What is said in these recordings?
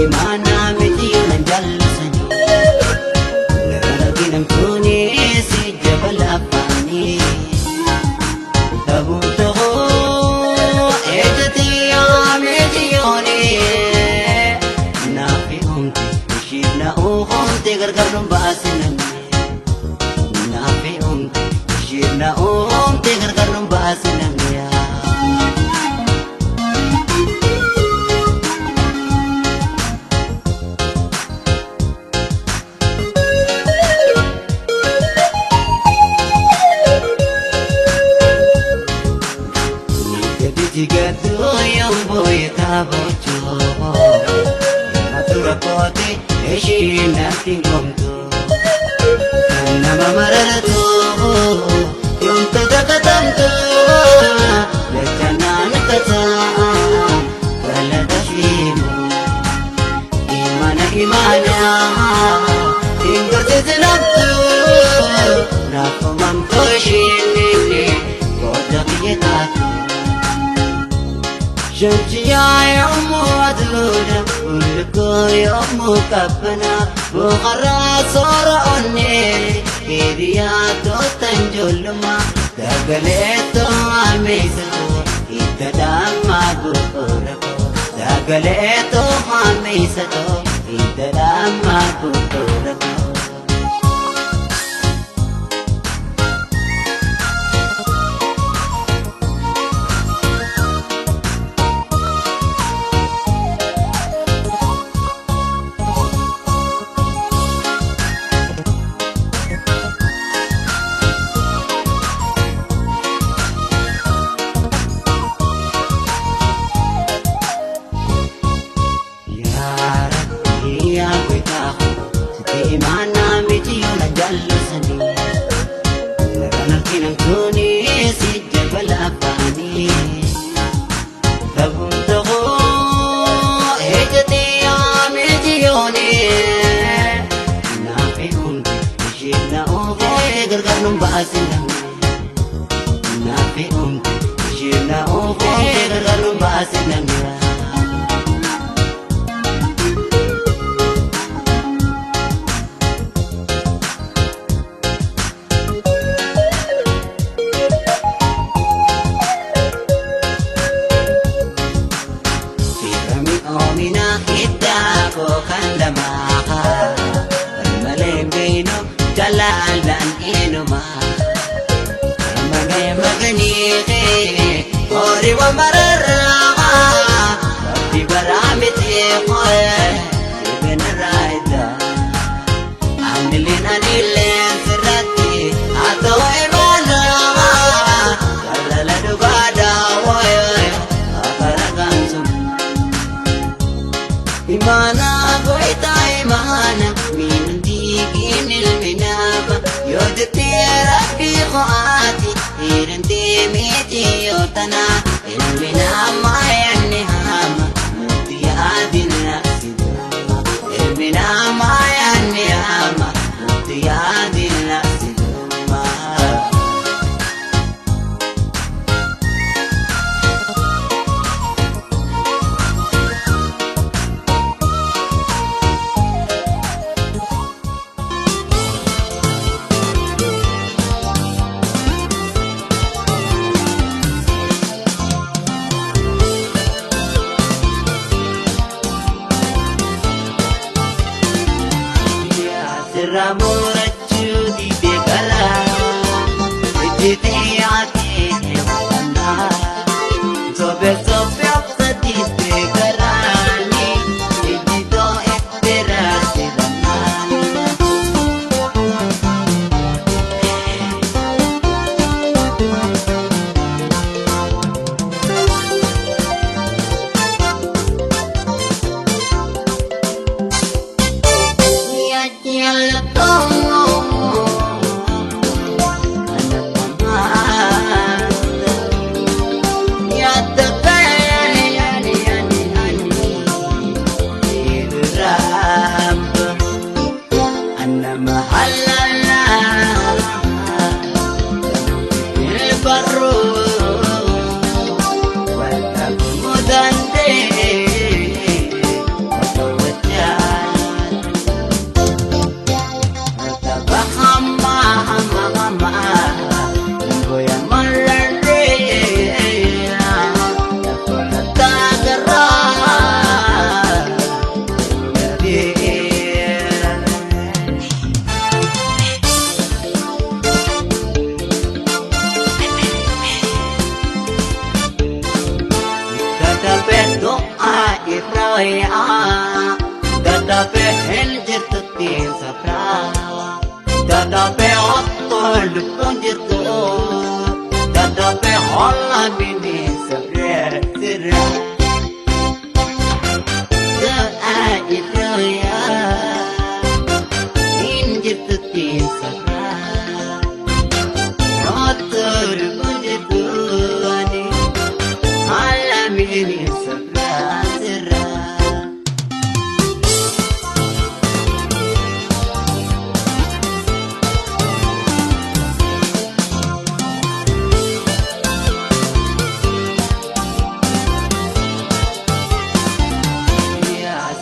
Imaanaa miti yoo nan jaallasanii. Lagaan arginamtuuni si jabala afaanii. Dhabuun ta'uu ejjati yaa miti yoonii. Naafi humti ishiin na uumte gargar nu baasinamne. Naafi humti ishiin na uumte gargar nu baasinamne. Nama mararatu yoomta dagatamtu jechanaan kataa galata shiimu imana imana hingarsiisinabtu naafumamtu ishiin booda biyya taatu. Shamsiyaa yommuu aduudha bulluqoo yommuu qabbana boqarraa soora onnee hiriyaa tootan ijoollummaa dagaleetoo ameessatoo hidda dhaammaa bu'uura koo dagaleetoo ameessatoo hidda dhaammaa bu'uura koo. Yaa Rabbi yaa goitaa sitti imaanaa miti yoo na jaallasanii. Lagaan arginamtuuni si jabala afaanii. Dhabuun ta'uu ejjati yaa miti yoonii. Naafi humti ishiin na oofee gargar nu baasinamne. Naafi humti ishiin na oofee gargar nu baasinamne. Firami oomina hiddaa koo kan lamaa malee beenu jalaalaan eenyumaa magee maganii horii waan bararraa rabbi baraa miti qo'ee sibinarraa iddaa Anilleen anilleen sirratti haa ta'u imaanaa jaalala dhugaadhaa waayee afara gaansu. Imaana goita imaana mindiikin ilmi nama yoo jettee rabbi qo'aati hirantii miti yoo tana ilmi namaa yanni haama nuti yaadin nafsiduma ilmi namaa yanni haama nuti yaadin nafsiduma. Dadhabee hin jirtutti safraa. Dadhabee otoo lubbuun jirtu. Dadhabee holla bineensa sirra. Du'aa iddooyaa hin jirtutti safraa. Otoo lubbuun jirtu ani holla bineensa sirra.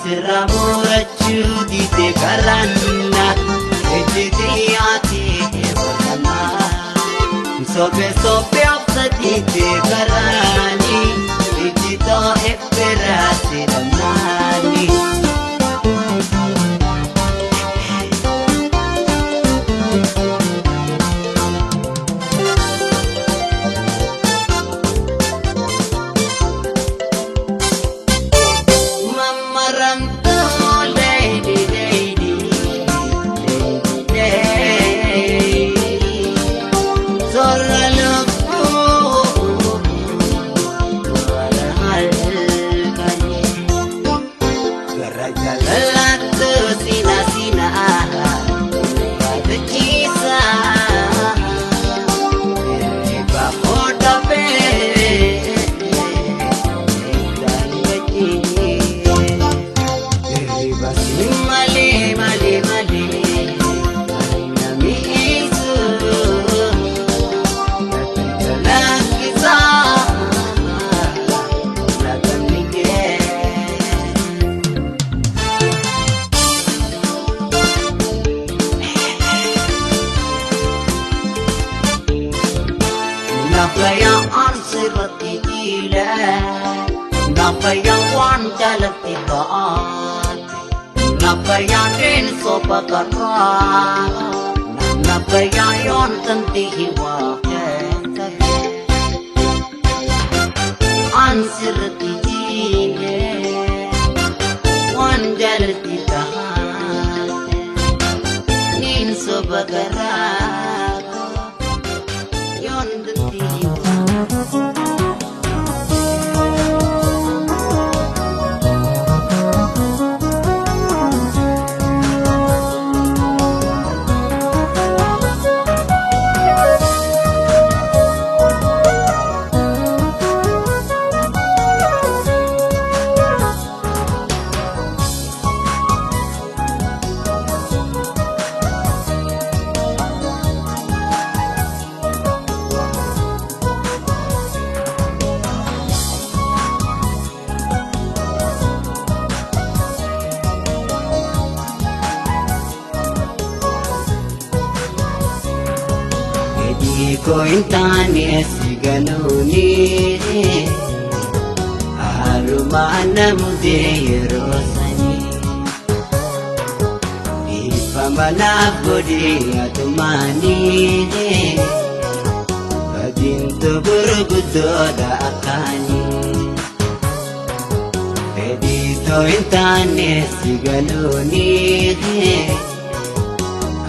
Sirra murachuu dide karanna ejjiti ati eebbifama. Sobe sobe obsa dide karani ejjitoo eebbira sidhamnaani. Mamaramtoo lady lady lady lady. Sola lubbuu wala halkanii. Gara jaalalaatu sina sina yaadachiisa. Hirriba hodhafee daangachee. Hirriba si malee malee malee ani namiisu. Lakkisaa latamni kee. Nafaya ansirratti jiila Nafaya waan jalatti ta'aate Nafaya deensoo baqarraa Nafaya yoon tanti hiwaa Ansirratti jiile waan jalatti ta'aate Niin soba garaa yoon tanti hiwaa. Fedhii koo hin taane si ganuuni Haalumaan na mudee yeroo sanii Dhiifama naaf godhee atumaanii Badiintu gurguddoodha akkaanii Fedhii koo hin taane si ganuuni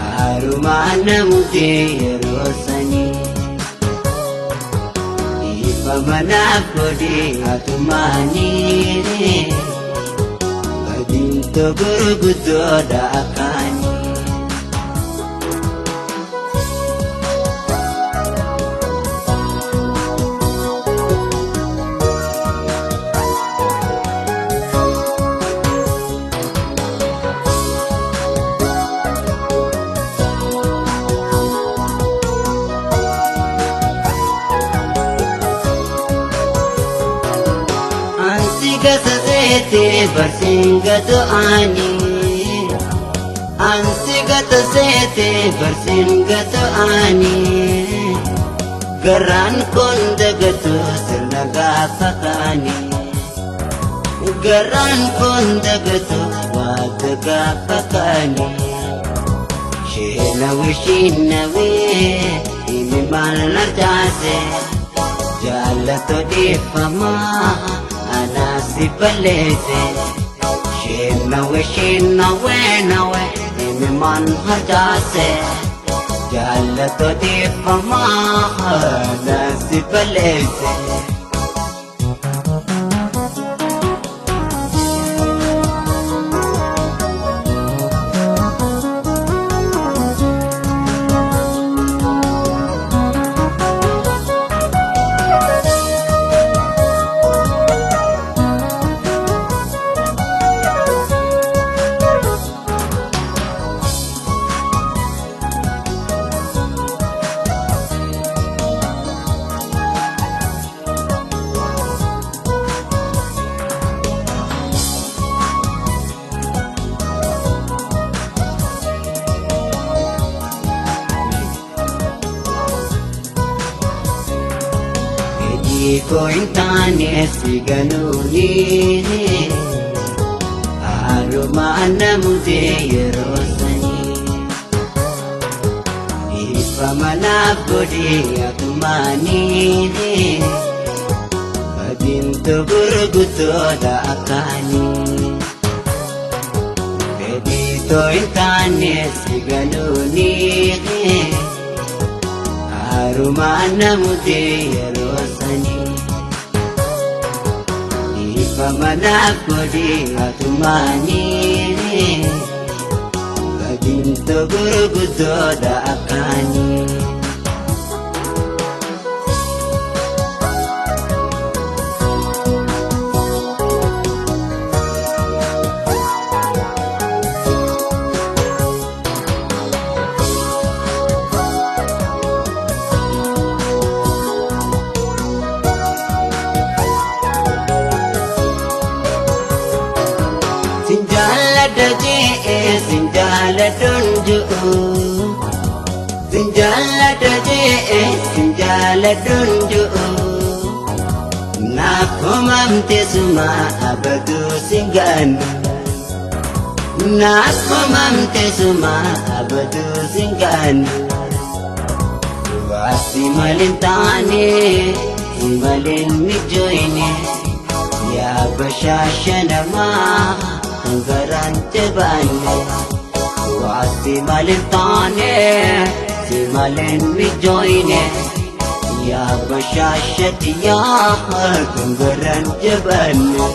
Haalumaan na mudee yeroo sanii Dhiifama naaf godhee atumaanii Badiintu gurguddoodha akkaanii. Ansi gasa seete barsiin gatu ani. Ansi gata seete barsiin gatu ani. Garaan kun dagatu sirna gaafa kaani. Garaan kun dagatu waata gaafa kaani. Sheenawe sheenawe inni maal narjaase. Jaalatoo dhiifamaa anaaf si balleesse. Nawee shinawee nawee imimmaan harcaase jaallatootiifamaa nasi balleesse. Fedhii koo hin taane si ganuuni haalumaan namutee yeroo sanii dhiifama naaf godhee atumaanii badintu gurguddoodha akkaanii. Fedhii koo hin taane si ganuuni haalumaan namutee yeroo sanii dhiifama naaf godhee atumaanii badintu gurguddoodha akkaanii. Sin jaalladha jee sin jaalladhuun ji'u. Sin jaalladha jee sin jaalladhuun ji'u. Naaf komamte suma abaduu sin gaanu. Naaf komamte suma abaduu sin gaanu. Waasi malin taane si malin mijoine yaa bashaasha namaa kan garaan jabaanne. Waasi malin taane si malin mijoine yaa bashaasha yaa kan garaan jabaanne.